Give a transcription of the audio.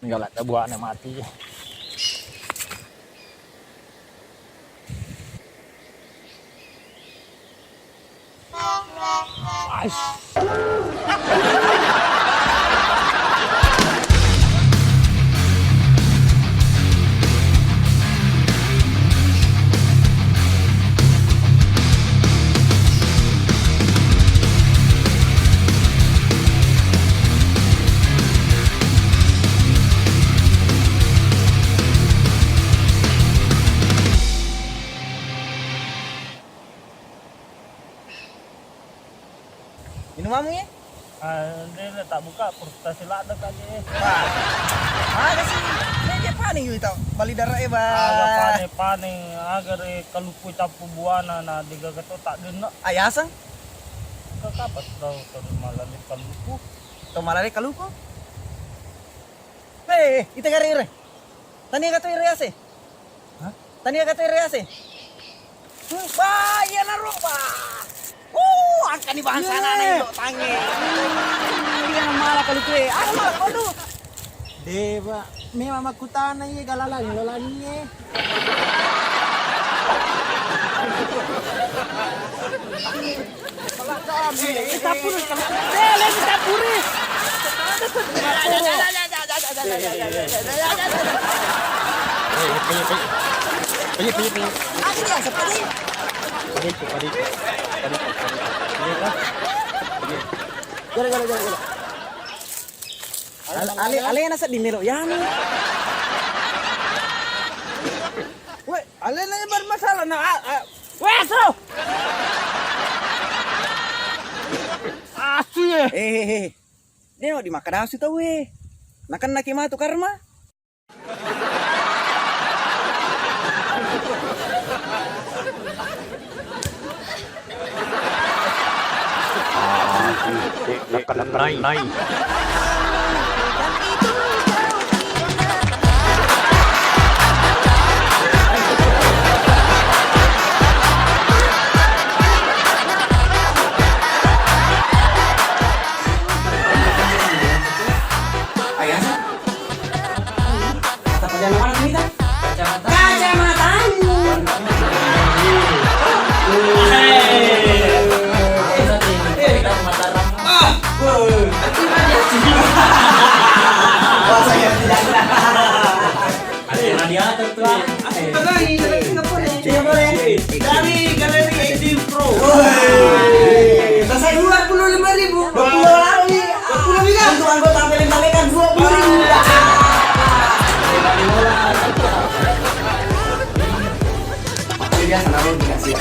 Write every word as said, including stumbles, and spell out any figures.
Tinggal ada buahnya mati. Minumammu ye? Ah, de, de, tak buka, frustasi ladde ka je. Wah. Aga sih? Ini dia paning gitu. Bali darah e, Bang. Aga paning, paning, aga re kaluku cappu buana na digaga to tak genne. Ayaseng? Ke kapas tau terus malah di kaluku. To malah di kaluku? Eh, eh, ita gare ire. Tania gato ire ase? Hah? Tania gato ire ase? Wah, iya naro, wah. Uh, angkani bahasa anak-anak itu tangi. Iya, malah kalau kue. Ada malah kau tuh. Dewa, memang makutana iya galalang, galalang iya. Campur, campur. Eh, lagi campuri. Pagi, pagi, pagi. Pagi, pagi. Pagi, pagi. Pagi, pagi. Pagi, pagi. Gara, gara, gara, gara. Ale, ale, alena seddi melo yani. Weh, alena bermasalah na, a, a. Weh, asu. Asu ye. Eh, eh, eh. Dia mau dimakan asu tau eh. Nakan naki matu karma. Nai. Ayasa? Kata pajana mana kita? Kacamata. Kacamatamu. Mataram. Ah, wah. Bahasa yang tidak ada. Ada radiator tuh. Tenang, ini dari Singapura ya. Singapura ya. Dari Galeri Edin Pro. Woi. Saya dua puluh lima ribu. Dua puluh kali. Dua puluh miliar. Untuk anggota paling-palingan dua puluh ribu. Tapi biasa naruh dikasih.